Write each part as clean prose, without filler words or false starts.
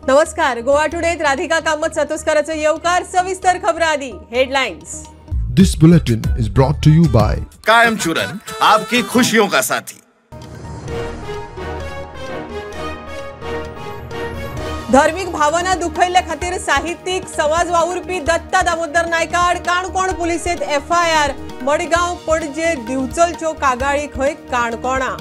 नमस्कार, गोवा टुडेत राधिका कामत सातोस्कराचो येवकार. सविस्तर खबरां आदी headlines. This bulletin is brought to you by Kayam Churan, आपकी खुशियों का साथी. धार्मिक भावना दुखयल्ले खातीर साहित्यिक समाज वावुरपी दत्ता दामोदर नायका आड काणकोण पुलिसेंत एफआयआर. मडगांव, पणजे, दिवचलच्यो कागाळी खंय काणकोणा.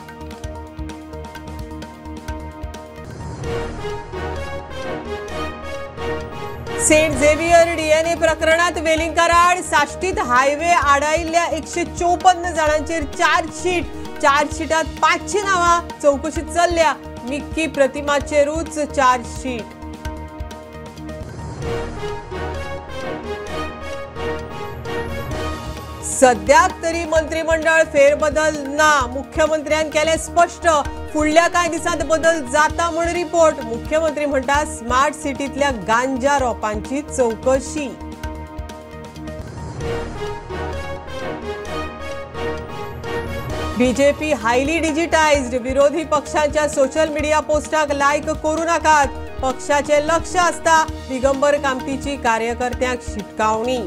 सेंट झेवियर डीएनए प्रकरणात वेलिंगकारा आड साश्टीत हायवे आडायिल्ल्या 154 जाणांचेर चार्जशीट. चार्जशीटात 500 नांवां चवकशी चल्ल्या. मिक्की प्रतिमाचेरूच चार्जशीट. सद्याक तरी मंत्रिमंडळ फेरबदल ना, मुख्यमंत्र्यान केलें स्पश्ट. फुडल्या कांय दिसांत बदल जाता म्हूण रिपोर्ट. मुख्यमंत्री म्हणटा स्मार्ट सिटींतल्या गांजा रोपांची चवकशी. बीजेपी हायली डिजिटायज्ड, विरोधी पक्षांच्या सोशल मिडिया पोस्टाक लायक करू नाकात, पक्षाचे लक्ष आसता. दिगंबर कामतीची कार्यकर्त्यांक शिटकावणी.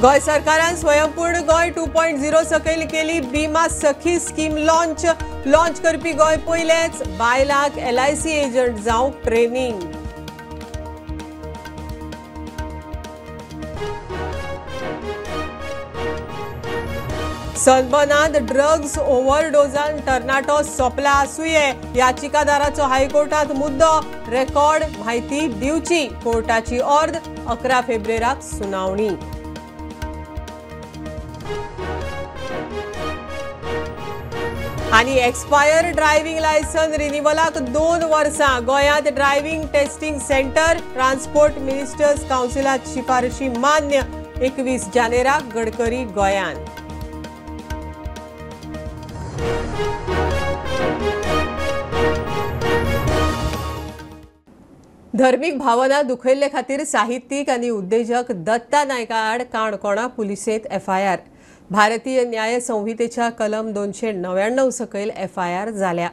गोंय सरकारान स्वयंपूर्ण गोंय 2.0 सकयल केली बिमा सखी स्कीम लॉन्च. लॉन्च करपी गोंय पयलेंच. बायलांक एलआयसी एजंट जावंक ट्रेनिंग. सनबर्नांत ड्रग्ज ओव्हरडोजान तरणाटो सोंपला आसुये, याचिकादाराचो हायकोर्टांत मुद्दो. रेकॉर्ड म्हायती दिवची, कोर्टाची ऑर्द. 11 फेब्रुवाराक सुनावणी. आनी एक्सपायर ड्रायव्हिंग लायसन रिन्युअलाक 2 वर्सां. गोंयांत driving testing centre transport ministers कावन्सिलात शिफारशी मान्य. 21 जानेराक गडकरी गोंयांत. धर्मीक भावना दुखयल्ले खातीर साहित्यीक आनी उद्देजक दत्ता नायका आड काणकोणा पुलिसेंत एफआयआर. भारतीय न्याय संहितेच्या कलम 299 सकयल एफआयआर जाल्या.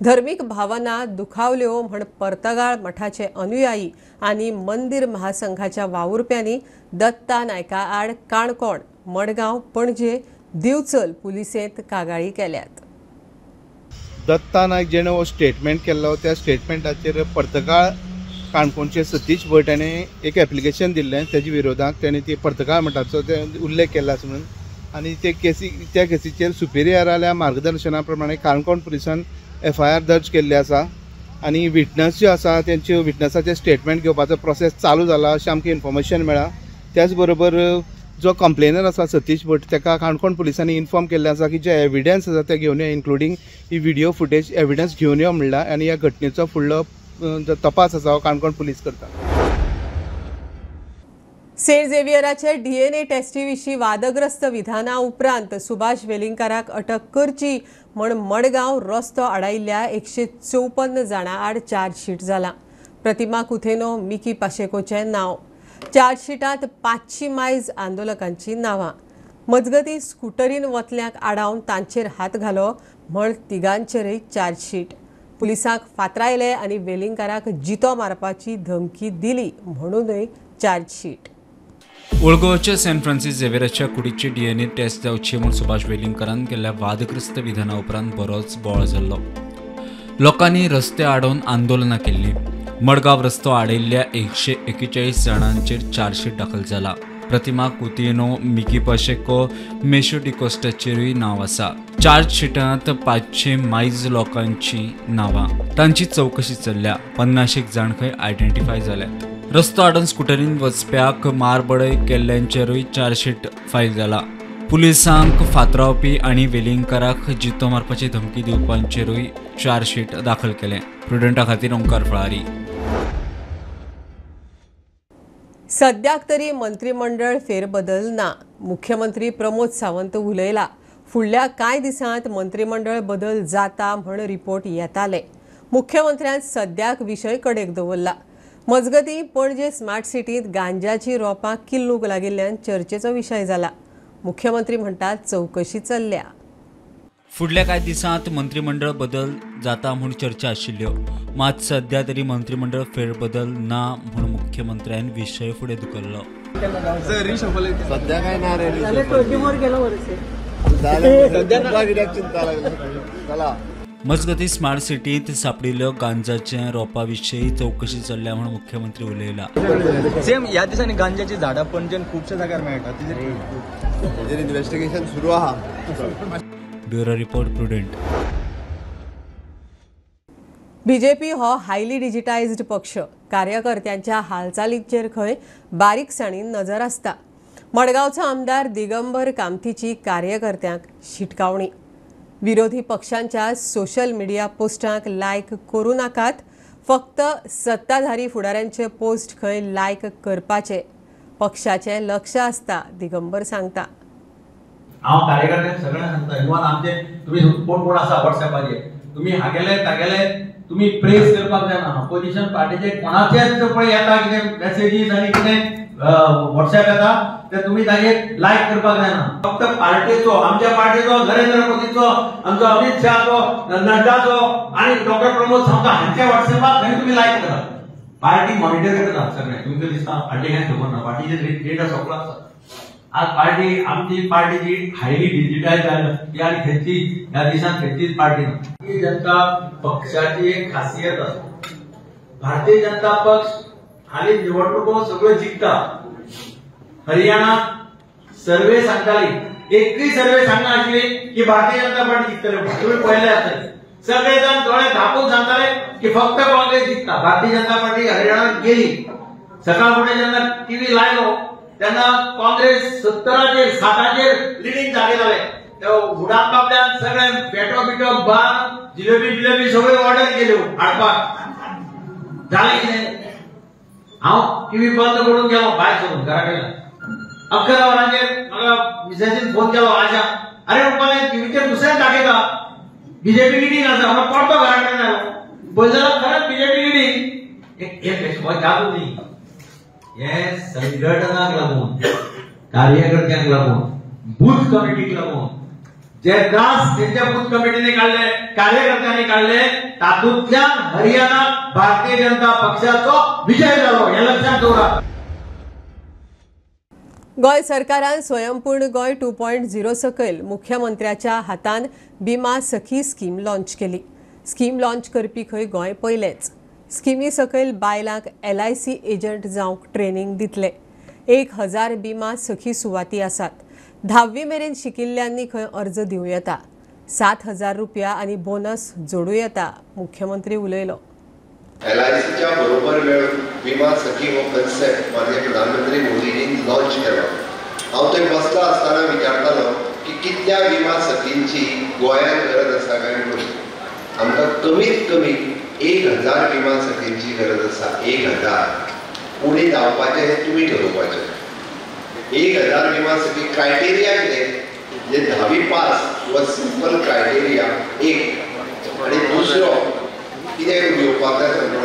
धर्मीक भावना दुखावल्यो म्हण पर्तगाळ मठाचे अनुयायी आनी मंदिर महासंघाच्या वावुरप्यांनी दत्ता नायका आड काणकोण, मडगांव, पणजे, दिवचल पुलिसेंत कागाळी केल्यात. दत्ता नायक जेणे हो स्टेटमेंट केल्लो त्या स्टेटमेंटाचेर पर्तगाळ काणकोणचे सतीश भट हाणें एक एप्लिकेशन दिल्लें. तेजे विरोधात तेणें ती पर्तगाळ मठाचो ते उल्लेख केल्लो आसा म्हणून, आनी ते केसी त्या केसीचेर सुपिरियराल्या मार्गदर्शना प्रमाणे काणकोण पुलिसान एफआयआर दर्ज केल्ली आसा आनी विटनस जे आसा तेंचे विटनसाचे स्टेटमेंट घेवपाचो प्रोसेस चालू जाला अशें आमकां इन्फॉर्मेशन मेळ्ळां. त्याच बरोबर जो कंप्लेनर आसा सतीश भट ताका काणकोण पुलिसांनी इन्फॉर्म केल्लें आसा की जे एविडन्स आसा ते घेवन यो, इन्क्लुडींग ही व्हिडियो फुटेज एविडन्स घेवन यो म्हणला आनी ह्या घटनेचो फुडलो जो तपास आसा हो काणकोण पुलीस करता. सेंट झेवियराचे डीएनए टेस्टी विशीं वादग्रस्त विधाना उपरांत सुभाष वेलिंगकाराक अटक करची म्हण मडगांव रस्तो आडायिल्ल्या 154 जाणां आड चार्जशीट जाला. प्रतिमा कुथेनो, मिकी पाशेकोचें नांव. चार्जशीटांत 500 मायज आंदोलकांची नांवां. मजगतीं स्कुटरीन वतल्यांक आडावन तांचेर हात घालो म्हण तिगांचेरय चार्जशीट. पुलिसांक फातरायले आनी वेलिंगकाराक जितो मारपाची धमकी दिली म्हणूनय चार्जशीट. ओल्ड गोवाच्या सेंट फ्रांसीस झेवियराच्या कुडीची डीएनए टेस्ट जावची म्हूण सुभाष वेलिंगकारान केल्ल्या वादग्रस्त विधाना उपरांत बरोच बोवाळ जाल्लो. लोकांनी रस्ते आडोवन आंदोलनां केल्लीं. मडगांव रस्तो आडयिल्ल्या 141 जाणांचेर चार्जशीट दाखल जाला. प्रतिमा कुतिनो, मिकी पाशेको, मेशो डिकोस्टाचेरूय नांव आसा. चार्जशीटांत 500 मायज लोकांची नांवां, तांची चवकशी चल्ल्या. 50 जाण खंय आयडेंटिफाय जाल्यात. रस्तो आडून स्कुटरीन वचप्याक मारबडय केल्ल्यांचेरूय चार्जशीट फायल जाला. पुलिसांक फातरावपी आनी वेलिंगकाराक जितो मारपाची धमकी दिवपांचेरूय चार्जशीट दाखल केलें. प्रुडंटा खातीर ओंकार फळारी. सद्याक तरी मंत्रिमंडळ फेरबदल ना. मुख्यमंत्री प्रमोद सावंत उलयला. फुडल्या कांय दिसांत मंत्रिमंडळ बदल जाता म्हण रिपोर्ट येताले. मुख्यमंत्र्यान सद्याक विशय कडेक दवरला. मजगतीं पणजे स्मार्ट सिटींत गांजाची रोपां किल्लूंक लागिल्ल्यान चर्चेचो विशय जाला. मुख्यमंत्री म्हणटात चवकशी चल्ल्या. फुडल्या कांय दिसांत मंत्रिमंडळ बदल जाता म्हूण चर्चा आशिल्ल्यो, मात सध्या तरी मंत्रिमंडळ फेरबदल ना म्हूण मुख्यमंत्र्यान विशय फुडें धुकल्लो. सध्या काय ना रे, मजगती स्मार्ट सिटींत सापडिल्ल्यो गांजाच्या रोपा विशीं चवकशी चल्ल्या म्हूण मुख्यमंत्री उलयला. सेम ह्या दिसांनी गांजाची झाडां पणजेन खुबश्या जाग्यार मेळटा, तेजेर इन्व्हेस्टिगेशन सुरू आहा. Bureau report, Prudent. BJP हो हायली डिजिटायज्ड पक्ष. कार्यकर्त्यांच्या हालचालींचेर खंय बारीकसाणीन नजर आसता. मडगांवचो आमदार दिगंबर कामतीची कार्यकर्त्यांक शिटकावणी. विरोधी पक्षांच्या सोशल मिडिया पोस्टांक लायक करूं नाकात, फक्त सत्ताधारी फुडाऱ्यांचे पोस्ट खंय लायक करपाचे पक्षाचें लक्ष आसता, दिगंबर सांगता. हांव कार्यकर्त्यांक सगळ्यांक सांगता, इवन आमचे तुमी कोण कोण आसा वॉट्सएपाचेर, तुमी हागेले तागेले तुमी प्रेस करपाक जायना. अपोजिशन पार्टीचे कोणाचेच पळय येता कितें मॅसेजीस आनी कितें वॉट्सएप येता ते तुमी तागेर लायक करपाक जायना. फक्त पार्टीचो, आमच्या पार्टीचो, नरेंद्र मोदीचो, आमचो अमित शहाचो, नड्डाचो आनी डॉक्टर प्रमोद सावंत हांच्या वॉट्सएपाक थंय तुमी लायक करा. पार्टी मॉनिटर करता सगळें, तुमकां दिसता पार्टी कांय खबर ना, पार्टीचे डेटा सगळो आसा. आज पार्टी आमची पार्टी जी हायली डिजिटायज जाल्या ती आनी खंयची ह्या देशांत खंयचीच पार्टी ना. भारतीय जनता पक्षाची एक खासियत आसा. भारतीय जनता पक्ष हालीं निवडणुको सगळ्यो जिखता. हरियाणा सर्वे सांगताली, एकूय सर्वे सांगना आशिल्ली की भारतीय जनता पार्टी जिखतले. तुमी पळयले आसतले, सगळे जाण दोळे धापून सांगताले की फक्त काँग्रेस जिखता. भारतीय जनता पार्टी हरियाणात गेली. सकाळ फुडें जेन्ना टीव्ही लायलो तेन्ना काँग्रेस 70चेर 60चेर लिडींग दाखयताले. हुडाक बाबल्यान सगळे पेटो बिटो बान जिलेबी बिलेबी सगळ्यो ऑर्डर केल्यो हाडपाक. जालें कितें, हांव टीव्ही बंद करून गेलो भायर सरून घरा कडल्यान. 11 वरांचेर म्हाका मिसेसीन फोन केलो, आशा अरे म्हणपालें टीव्हीचेर दुसऱ्यान दाखयता बीजेपी लिडींग आसा. म्हाका परतो घरा कडेन आयलो, पळय जाल्यार खरेंच बीजेपी लिडींग. हो जादू न्ही, हे संघटनाक लागून, कार्यकर्त्यांक लागून, बूथ कमिटीक लागून, जे त्रास तेंच्या बूथ कमिटीने काडले, कार्यकर्त्यांनी काडले, तातूंतल्यान हरियाणा भारतीय जनता पक्षाचो विजय जालो हें लक्षांत दवरा. गोंय सरकारान स्वयंपूर्ण गोंय 2.0 सकयल मुख्यमंत्र्याच्या हातान बिमा सखी स्कीम लॉन्च केली. स्कीम लॉन्च करपी खंय गोंय पयलेंच. स्किमी सकयल बायलांक LIC agent जावंक ट्रेनिंग दितले. 1000 बिमा सखी सुवाती आसात. 10वी मेरेन शिकिल्ल्यांनी खंय अर्ज दिवं येता. 7,000 रुपया आनी बोनस जोडूं येता, मुख्यमंत्री उलयलो. LICच्या बरोबर मेळून विमा सखी हो कन्सेप्ट माननीय प्रधानमंत्री मोदीजीन लॉन्च केलो. हांव थंय बसला आसतना विचारतालो की कितल्या विमा सखींची गोंयांत गरज आसा काय म्हणून. आमकां कमीत कमी 1000 विमा सखींची गरज आसा. 1000 उणें जावपाचें हें तुमी ठरोवपाचें. 1000 विमा सखी क्रायटेरिया कितें, जे 10वी पास हो सिंपल क्रायटेरिया एक, आनी दुसरो कितें घेवपाक जाय सांगू,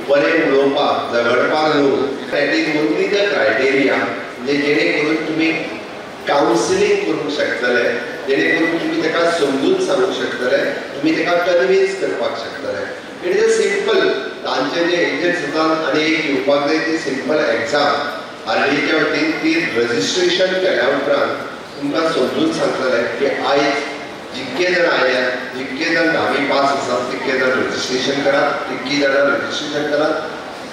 बरें उलोवपाक, झगडपाक न्हू. That is only the criteria, म्हणजे जेणे करून तुमी कावन्सिलींग करूंक शकतले, जेणे करून तुमी ताका समजून सांगूंक शकतले, तुमी ताका कन्विन्स करपाक शकतले. It is a simple, तांचे जे एजंट्स आसात आनी एक येवपाक जाय ती सिंपल एग्जाम आरडीएच्या वतीन ती रजिस्ट्रेशन केल्या उपरांत तुमकां समजून सांगतले की आयज जितके जाण आयल्यात, जितके जाण 10वी पास आसात तितके जाण रजिस्ट्रेशन करात, तितकी जाणां रजिस्ट्रेशन करात.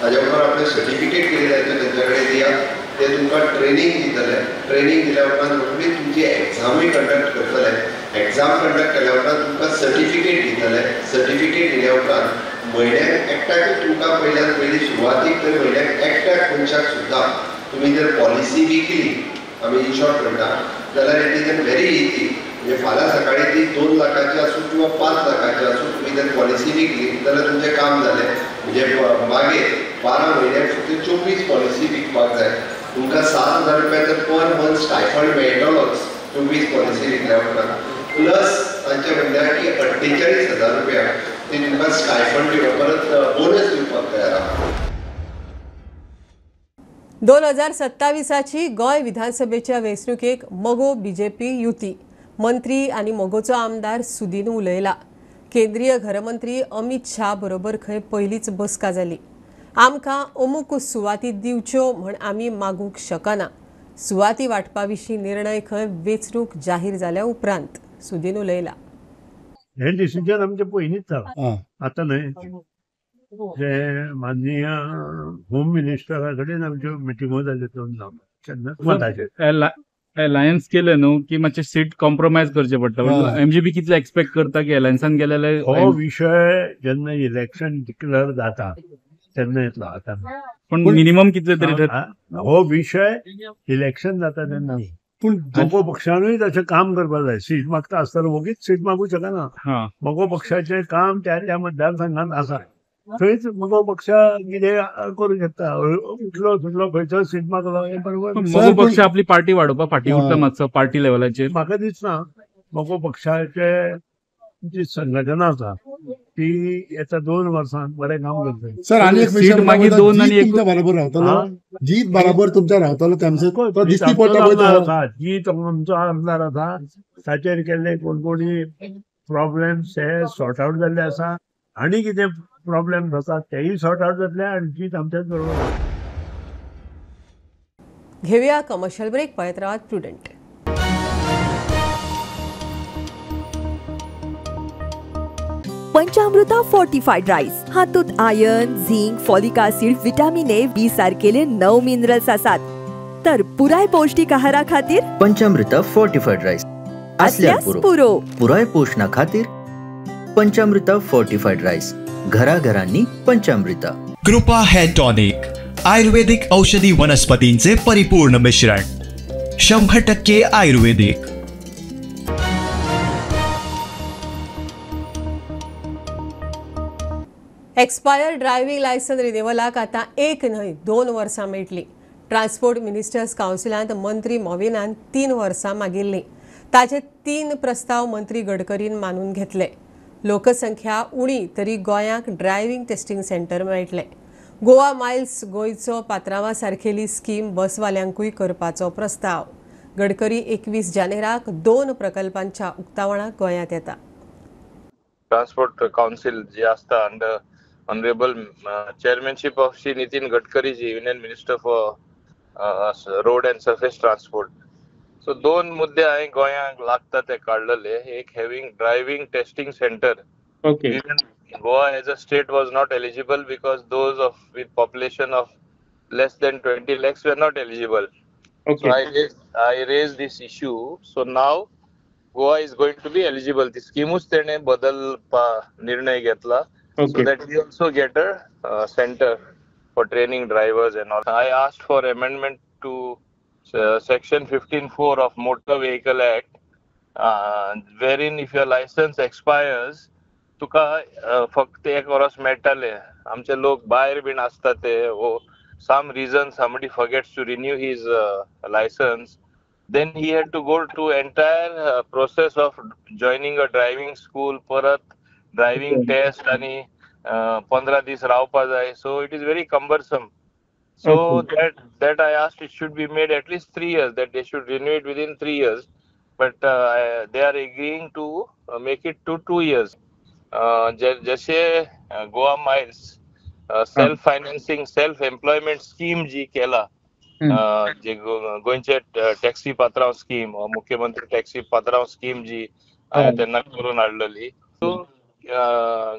ताज्या उपरांत आपलें सर्टिफिकेट कितें जाय तें तेंच्या कडेन दियात, ते तुमकां ट्रेनींग दितले. ट्रेनींग दिल्या उपरांत रोखडीच तुमची एग्जामूय कंडक्ट करतले. एग्जाम कंडक्ट केल्या उपरांत तुमकां सर्टिफिकेट दितले. सर्टिफिकेट दिल्या उपरांत म्हयन्याक एकट्याकूच तुमकां पयल्यान पयली सुरवातीक तर म्हयन्याक एकट्याक मनशाक सुद्दां तुमी जर पॉलिसी विकली, आमी इन शॉर्ट म्हणटा जाल्यार it is a very easy. म्हणजे फाल्यां सकाळी ती 2 लाखाची आसूं किंवा 5 लाखाची आसूं, तुमी जर पॉलिसी विकली जाल्यार तुमचें काम जालें. म्हणजे मागीर 12 म्हयन्याक फक्त 24 पॉलिसी विकपाक जाय. तुमकां 7,000 रुपया तर पर मंथ स्टायफंड मेळटलोच 24 पॉलिसी विकल्या उपरांत. प्लस तांचें म्हणल्यार की 48,000 रुपया ते तुमकां स्टायफंड दिवप, परत बोनस दिवपाक तयार आहा. 2027ची गोंय विधानसभेच्या वेंचणुकेक मगो बीजेपी युती. मंत्री आनी मगोचो आमदार सुदीन उलयला. केंद्रीय घरमंत्री अमित शाह बरोबर खंय पयलीच बसका जाली. आमकां अमूक सुवाती दिवच्यो म्हण आमी मागूंक शकना. सुवाती वांटपा विशीं निर्णय खंय वेंचणूक जाहीर जाल्या उपरांत. सुदीन उलयला. हे डिसिजन आमचे पयलींच जाला, आतां न्हय. जे माननीय होम मिनिस्टरा कडेन आमच्यो मिटिंगो जाल्यो दोन तेन्ना मताचेर अलायन्स केले न्हू की मातशे सीट कॉम्प्रोमायज करचे पडटा. एमजीपी कितले एक्सपेक्ट करता की अलायन्सान गेले? हो विशय जेन्ना इलेक्शन डिक्लेअर जाता तेन्ना येतलो. आतां पण मिनिमम कितले तरी हो विशय इलेक्शन जाता तेन्ना. पूण मगो पक्षानूय तशें काम करपाक जाय. सीट मागता आसतना वगीच सीट मागूं शकना. मगो पक्षाचें काम त्या त्या मतदारसंघात आसा, थंयच मगो पक्ष कितें करूं शकता. उठलो सुटलो खंयचो सीट मागलो हें बरोबर. मगो पक्ष आपली पार्टी वाडोवपाक फाटीं उरता मातसो पार्टी लेवलाचेर. म्हाका दिसना मगो पक्षाचे जी संघटना आसा ती येता 2 वर्सांत बरें काम करतली. सर आनी एक विशय, मागीर 2 आनी 1 बरोबर रावतलो, जीत बराबर तुमच्या रावतलो, तेमचो दिश्टी पडटा. जीत आमचो आमदार आसा, ताचेर केल्ले कोण कोणी प्रॉब्लेम्स हे सॉर्ट आवट जाल्ले आसा आनी कितें प्रॉब्लेम्स आसा तेय सॉर्ट आवट जातले आनी जीत आमच्याच बरोबर. घेऊया कमर्शियल ब्रेक. पळयत रावात प्रुडंट. पंचामृता फोर्टिफाईड राईस हातूंत iron, zinc, folic acid, vitamin A, B सारकेले 9 मिनरल्स आसात. तर पुराय पौष्टिक आहारा खातीर पंचामृता फोर्टिफाईड राईस असल्यार पुरो. पुराय पोषणा खातीर पंचामृता फोर्टिफाईड राईस, घराघरांनी पंचामृता. कृपा हेअर टॉनिक, आयुर्वेदिक औषधी वनस्पतींचे परिपूर्ण मिश्रण, 100% आयुर्वेदिक. एक्सपायर ड्रायव्हिंग लायसन रिन्युअलाक आतां 1 न्हय 2 वर्सां मेळटली. ट्रान्सपोर्ट मिनिस्टर्स कावन्सिलांत मंत्री मॉविनान 3 वर्सां मागिल्लीं. ताचे 3 प्रस्ताव मंत्री गडकरीन मानून घेतले. लोकसंख्या उणी तरी गोंयांक ड्रायव्हिंग टेस्टिंग सेंटर मेळटलें. गोवा मायल्स गोंयचो पात्रांवा सारकेली स्कीम बसवाल्यांकूय करपाचो प्रस्ताव. गडकरी 21 जानेराक 2 प्रकल्पांच्या उक्तावणाक गोंयांत येता. ट्रान्सपोर्ट कावन्सिल जी आसता under honourable chairmanship of Shri Nitin Gadkari ji, union minister for road and surface transport. So 2 मुद्दे हांवें गोंयांक लागता ते काडलेले. एक having driving testing centre. Goa as a state was not eligible because those of with population of less than 20 lakhs were not eligible. So I raised this issue. So now Goa is going to be eligible. ती स्कीमूच तेणे बदलपा निर्णय घेतला. So that we also get a center for training drivers and all. I asked for amendment to section 15(4) of Motor Vehicle Act, wherein if your license expires, तुका फक्त 1 वर्स मेळटाले. आमचे लोक भायर बीन आसता ते, वो some reason somebody forgets to renew his license, then he had to go to entire process of joining a driving school, परत ड्रायव्हिंग टेस्ट आनी 15 दीस रावपा जाय. So it is very cumbersome. So that I asked it should be made at least 3 years, that they should renew it within 3 years, but they are agreeing to make it to 2 years. जशे Goa Miles self financing self employment scheme जी केला, जे गोंयचे taxi पात्रांव scheme, मुख्यमंत्री taxi पात्रांव scheme जी हांवें तेन्ना करून हाडलेली. सो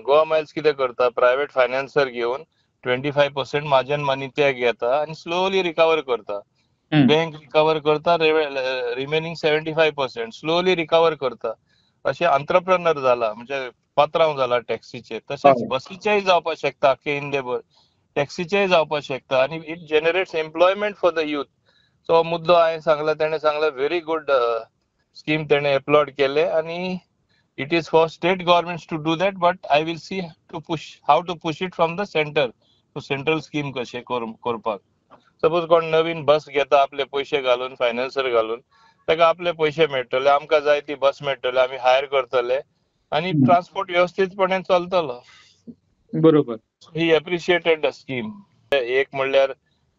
गोवा मायल्स कितें करता, प्रायवेट फायनान्सर घेवन 25% मार्जिन मनी ते घेता आनी स्लोली रिकवर करता. बँक रिकवर करता, रिमेनिंग 75% स्लोली रिकवर करता. अशें अंत्रप्रनर जाला, म्हणजे पात्रांव जाला टॅक्सीचे, तशेंच बसीचेय जावपाक शकता, आख्खे इंडियाभर टॅक्सीचेय जावपाक शकता आनी it generates employment for the youth. So मुद्दो हांवें सांगला, तेणें सांगला व्हेरी गुड स्कीम, तेणें एप्लॉड केले आनी it is for state governments to do that, but I will see to push how to push it from the centre. Central scheme कशें करपाक. सपोज कोण नवीन बस घेता, आपले पयशे घालून, फायनान्सर घालून, ताका आपले पयशे मेळटले, आमकां जाय ती बस मेळटले, आमी हायर करतले आनी ट्रान्सपोर्ट व्यवस्थीतपणे चलतलो. बरोबर. He appreciated the scheme. एक म्हणल्यार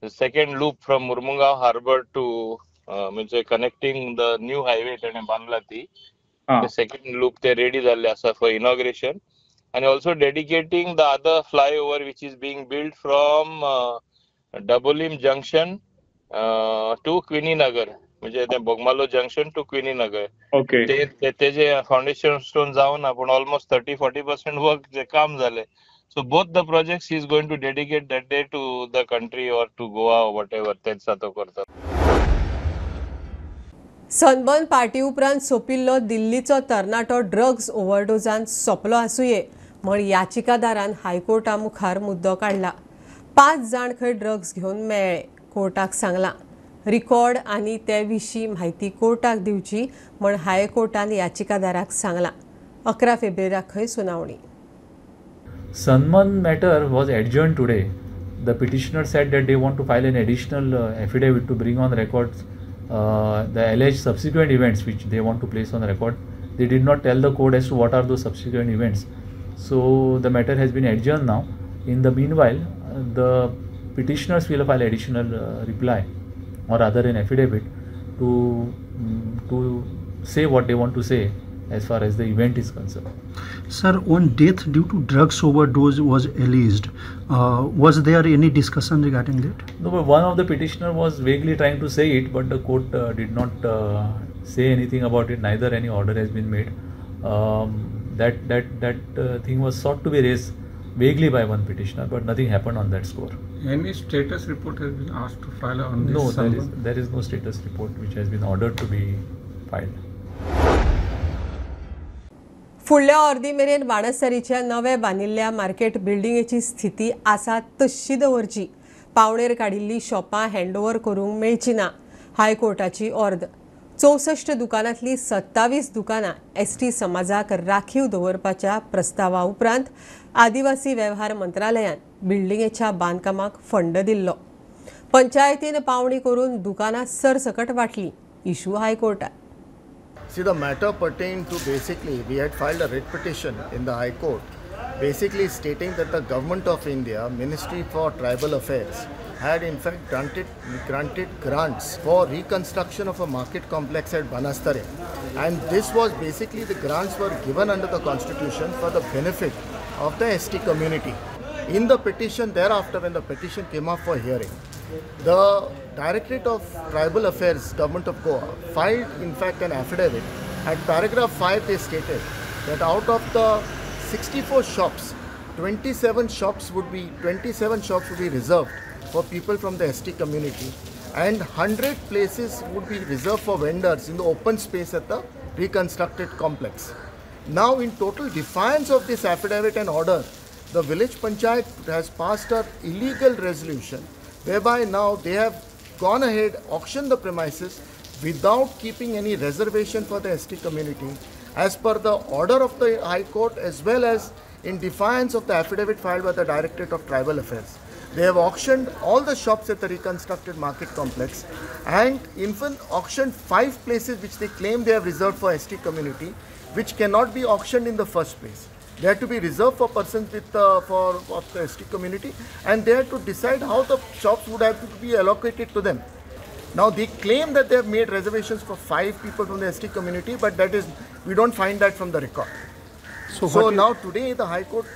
Second loop from Mormugao harbour to म्हणजे कनेक्टिंग the new highway तेणे बांदला ती सेकंड लूप ते रेडी जाल्ले आसा फॉर इनॉग्रेशन आणि also dedicating the other flyover which is being built from Dabolim junction to Queeny Nagar, म्हणजे ते Bogmalo junction to Queeny Nagar. Okay, ते तेजे फाउंडेशन स्टोन जावना पूण ऑलमोस्ट 30-40% वर्क जे काम जालें. So both the projects he is going to dedicate that day to the country or to Goa or whatever तेच तो करता. सनबर्न पार्टी उपरांत सोंपिल्लो दिल्लीचो तरणाटो ड्रग्ज ओव्हरडोजान सोंपलो आसुये म्हण याचिकादारान हायकोर्टा मुखार मुद्दो काडला. 5 जाण खंय ड्रग्ज घेवन मेळ्ळे कोर्टाक सांगलां. रिकॉर्ड आनी ते विशीं म्हायती कोर्टाक दिवची म्हण हायकोर्टान याचिकादाराक सांगलां. 11 फेब्रुवाराक खंय सुनावणी. Sunburn matter was adjourned today. The petitioner said that they want to file an additional affidavit to bring on records the alleged subsequent events which they want to place on record. They did not tell the court as to what are those subsequent events. So the matter has been adjourned now. In the meanwhile, the petitioners will file additional reply or rather an affidavit to say what they want to say as far as the event is concerned. Sir, on death due to drugs overdose was alleged. Was there any discussion regarding that? No, but one of the petitioner was vaguely trying to say it, but the court did not say anything about it. Neither any order has been made. That thing was sought to be raised vaguely by one petitioner, but nothing happened on that score. Any status report has been asked to file on this? No, there is no status report which has been ordered to be filed. फुडल्या अर्दी मेरेन बाणस्तारीच्या नवे बांदिल्ल्या market बिल्डिंगेची स्थिती आसा तशी दवरची. पावणेर काडिल्ली शॉपां हँडओव्हर करूंक मेळची ना हायकोर्टाची ऑर्द. 64 दुकानांतली 27 दुकानां एसटी समाजाक राखीव दवरपाच्या प्रस्तावा उपरांत आदिवासी वेव्हार मंत्रालयान बिल्डिंगेच्या बांदकामाक फंड दिल्लो. पंचायतीन पावणी करून दुकानां सरसकट वाटली. इशू हायकोर्टात. See, the matter pertained to basically, we had filed a writ petition in the High Court, basically stating that the Government of India, Ministry for Tribal Affairs, had in fact granted grants for reconstruction of a market complex at Banastari. And this was basically, the grants were given under the Constitution for the benefit of the ST community. In the petition thereafter, when the petition came up for hearing, the Directorate of Tribal Affairs, Government of Goa, filed in fact an affidavit. At paragraph 5, they stated that out of the 64 shops, 27 shops would be reserved for people from the ST community, and 100 places would be reserved for vendors in the open space at the reconstructed complex. Now, in total defiance of this affidavit and order, the village panchayat has passed an illegal resolution whereby now they have gone ahead, auctioned the premises without keeping any reservation for the ST community as per the order of the High Court, as well as in defiance of the affidavit filed by the Directorate of Tribal Affairs. They have auctioned all the shops at the reconstructed market complex and even auctioned 5 places which they claim they have reserved for ST community, which cannot be auctioned in the first place. They had to be reserved for persons with of the ST community, and they had to decide how the shops would have to be allocated to them. Now they claim that they have made reservations for 5 people from the ST community, but that is, we don't find that from the record. So now today the High Court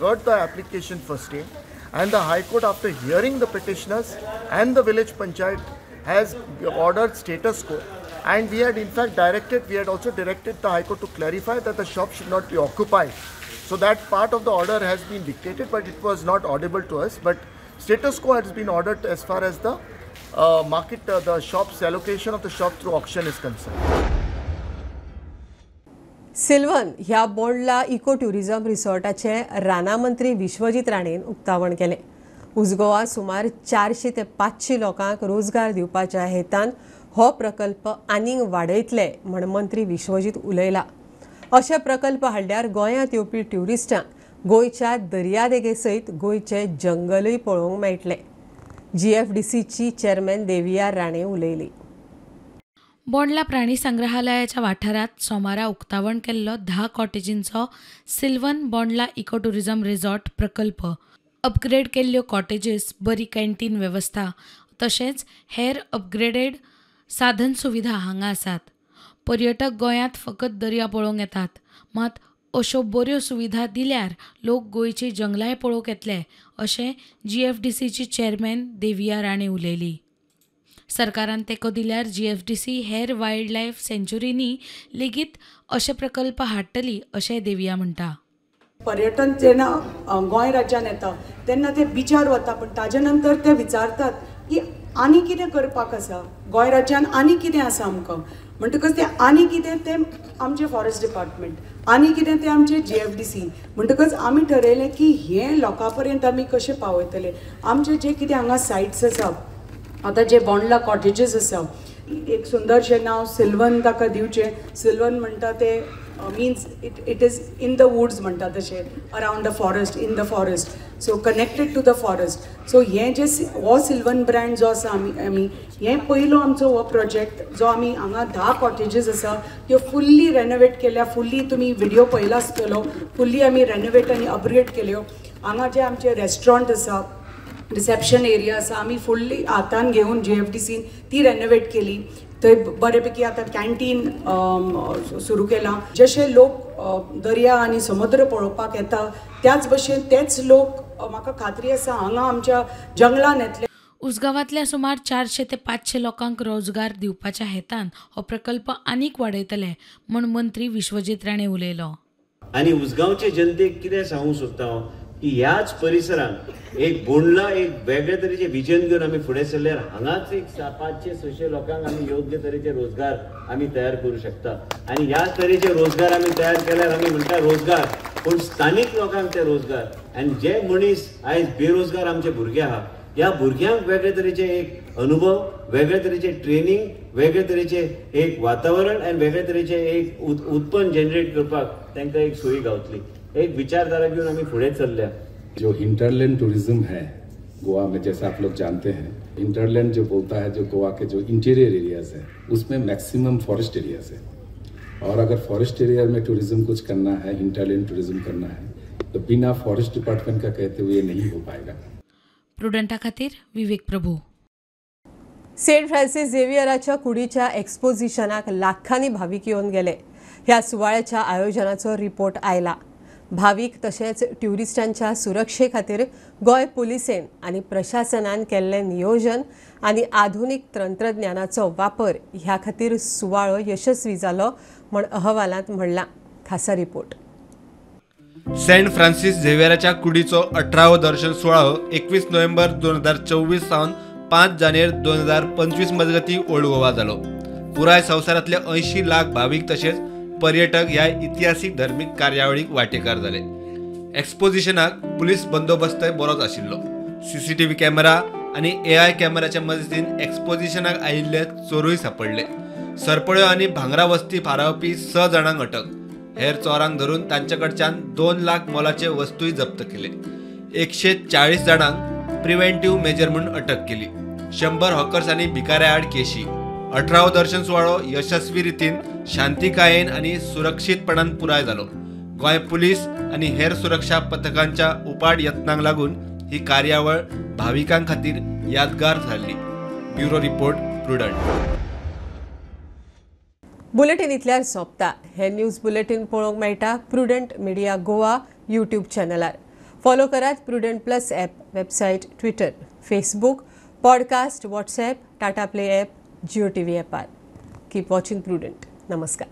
heard the application first day, and the High Court, after hearing the petitioners and the village panchayat, has ordered status quo. And we had in fact directed, we had also directed the High Court to clarify that the shop should not be occupied. So that part of the order has been dictated, but it was not audible to us. But status quo has been ordered as far as the market, the shop's allocation of the shop through auction is concerned. Sylvan ह्या Bondla eco tourism रिसॉर्टाचे राना मंत्री विश्वजीत राणेन उक्तावण केलें. उजगोवा सुमार 400 ते 500 लोकांक रोजगार दिवपाच्या हेतान हो प्रकल्प आनीक वाडयतले म्हण मंत्री विश्वजीत उलयला. अशे प्रकल्प हाडल्यार गोंयांत येवपी ट्युरिस्टांक गोंयच्या दर्यादेगे सयत गोंयचे जंगलूय पळोवंक मेळटलें. जीएफडीसीची चेअरमॅन देविया राणे उलयली. बोंडला प्राणी संग्रहालयाच्या वाठारात सोमारा उक्तावण केल्लो 10 कॉटेजींचो Sylvan Bondla eco tourism resort प्रकल्प अपग्रेड केल्ल्यो कॉटेजीस, बरी कॅन्टीन वेवस्था तशेंच हेर अपग्रेडेड साधन सुविधा हांगा आसात. पर्यटक गोंयांत फकत दर्या पळोवंक येतात, मात अश्यो बऱ्यो सुविधा दिल्यार लोक गोंयची जंगलांय पळोवंक येतले अशें जीएफडीसीची चेअरमॅन देविया राणे उलयली. सरकारान तेंको दिल्यार जीएफडीसी हेर वायल्ड लायफ सँच्युरींनी लेगीत अशे प्रकल्प हाडटली अशें देविया म्हणटा. पर्यटन जेन्ना गोंय राज्यान येता तेन्ना ते बिचार वता, पण ताजे नंतर ते विचारतात की आनी कितें करपाक आसा गोंय राज्यान, आनी कितें आसा आमकां. म्हणटकच ते आनी कितें तें आमचें फॉरेस्ट डिपार्टमेंट, आनी कितें तें आमचें जीएफडीसी. म्हणटकच आमी ठरयलें की हें लोकां पर्यंत आमी कशें पावयतले. आमचे जे कितें हांगा सायट्स आसा, आतां जे बोंडला कॉटेजीस आसा, एक सुंदरशें नांव सिल्वन ताका दिवचें. सिल्वन म्हणटा ते means it is in the woods म्हणटा तशें, around the forest, in the forest, so connected to the forest. So हें जे हो सिल्वन ब्रँड जो आसा आमी हें पयलो आमचो हो प्रोजेक्ट जो आमी हांगा 10 कॉटेजीस आसा त्यो फुल्ली रेनोवेट केल्या. फुल्ली तुमी व्हिडियो पळयला आसतलो, फुल्ली आमी रेनोवेट आनी अपग्रेड केल्यो. हांगा जे आमचे रेस्टॉरंट आसा, रिसेप्शन एरिया आसा, आमी फुल्ली हातान घेवन जीएफडीसीन ती रेनोवेट केली. थंय बरेपैकी आतां कॅन्टीन सुरू केलां. जशे लोक दर्या आनी समुद्र पळोवपाक येता त्याच भशेन तेच लोक म्हाका खात्री आसा हांगा आमच्या जंगलान येतले. उसगांवांतल्या सुमार 400 ते 500 लोकांक रोजगार दिवपाच्या हेतान हो प्रकल्प आनीक वाडयतले म्हूण मंत्री विश्वजीत राणे उलयलो. आनी उसगांवचे जनतेक कितें सांगूंक सोदता हांव की ह्याच परिसरांत एक बोंडला एक वेगळे तरेचे विजन घेवन आमी फुडें सरल्यार हांगाच एक 500-600 लोकांक आमी योग्य तरेचे रोजगार आमी तयार करूं शकता. आनी ह्या तरेचे रोजगार आमी तयार केल्यार आमी म्हणटा रोजगार, पूण स्थानीक लोकांक ते रोजगार. आनी जे मनीस आयज बेरोजगार आमचे भुरगे आहा, ह्या भुरग्यांक वेगळे तरेचे एक अनुभव, वेगळे तरेचे ट्रेनिंग, वेगळे तरेचे एक वातावरण आनी वेगळे तरेचे एक उत्पन्न जनरेट करपाक तांकां एक सोयी गावतली. एक विचारधारा घेवन आमी फुडें चल्ल्या. जो हिंटरलैंड टूरिज्म है गोवा में, जैसा आप लोग जानते हैं, हिंटरलैंड जो बोलता है, जो गोवा के जो इंटीरियर एरियाज है उसमें मैक्सिमम फॉरेस्ट एरियाज है. और अगर फॉरेस्ट एरिया में टूरिज्म कुछ करना है, हिंटरलैंड टूरिज्म करना है, तो बिना फॉरेस्ट डिपार्टमेंट का कहते हुए नहीं हो पाएगा. प्रुडंटा खातीर विवेक प्रभू. सेंट फ्रांसीस झेवियराच्या कुडीच्या एक्सपोजिशनाक लाखांनी भावीक येवन गेले. ह्या सुवाळ्याच्या आयोजनाचो रिपोर्ट आयला. भावीक तशेंच ट्युरिस्टांच्या सुरक्षे खातीर गोंय पुलिसेन आनी प्रशासनान केल्लें नियोजन आनी आधुनीक तंत्रज्ञानाचो वापर ह्या खातीर सुवाळो यशस्वी जालो म्हण अहवालांत म्हणलां. खासा रिपोर्ट. सेंट फ्रांसीस झेवियराच्या कुडीचो 18वो दर्शन सुवाळो 21 नोव्हेंबर 2024 सावन 5 जानेर 2025 मजगतीं ओल्ड गोवा जालो. पुराय संवसारांतले 80 लाख भावीक तशेंच पर्यटक ह्या इतिहासीक धर्मीक कार्यावळीक वांटेकार जाले. एक्सपोजिशनाक पुलीस बंदोबस्तय बरोच आशिल्लो. सीसीटीव्ही कॅमेरा आनी एआय कॅमेराच्या मजतीन एक्सपोजिशनाक आयिल्ले चोरूय सापडले. सरपळ्यो आनी भांगरा वस्ती फारावपी 6 जाणांक अटक. हेर चोरांक धरून तांचे कडच्यान 2 लाख मोलाचे वस्तूय जप्त केले. 140 जाणांक प्रिव्हेंटिव्ह मेजर म्हूण अटक केली. 100 हॉकर्स आनी भिकाऱ्या आड केशी. 18वो दर्शन सुवाळो यशस्वी रितीन शांतिकायेन आनी सुरक्षीतपणान पुराय जालो. गोंय पुलीस आनी हेर सुरक्षा पथकांच्या उपाट यत्नांक लागून ही कार्यावळ भाविकां खातीर यादगार थारली. Bureau report, Prudent. Bulletin इतल्यार सोंपता. हे न्यूज बुलेटीन पळोवंक मेळटा प्रुडंट मिडिया गोवा यूट्यूब चॅनलार. फॉलो करात Prudent plus app, website, Twitter, Facebook, podcast, WhatsApp, Tata Play app, Jio TV ॲपार. Keep watching Prudent. नमस्कार.